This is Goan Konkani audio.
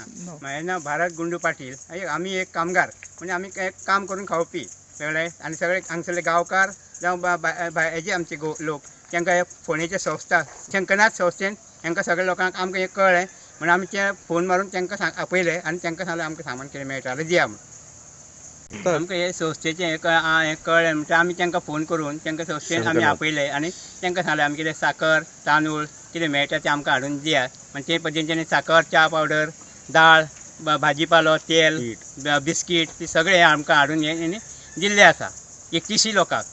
म्हाजें नांव भारत गुंडू पाटील. आमी एक कामगार, म्हणजे आमी एक काम करून खावपी सगळे, आनी सगळे हांगसरले गांवकार जावं हेजे आमचे लोक, तांकां हे फोंडेचे संस्था शंकरनाथ संस्थेन तांकां सगळ्या लोकांक आमकां हें कळ्ळें म्हणून आमी ते फोन मारून तांकां आपयले आनी तांकां सांगलें आमकां सामान कितें मेळटा जाल्यार दिया म्हूण. आमकां हे संस्थेचें हें कळ्ळें म्हणटकीर आमी तांकां फोन करून तांकां संस्थेन आमी आपयले आनी तांकां सांगलें आमी कितें साकर, तांदूळ कितें मेळटा तें आमकां हाडून दियात. आनी ते पद्दतीन तांणी साकर, च्या पावडर, दाळ, भाजी पालो, तेल, बिस्कीट ती सगळें आमकां हाडून हें दिल्लें आसा 31 लोकांक.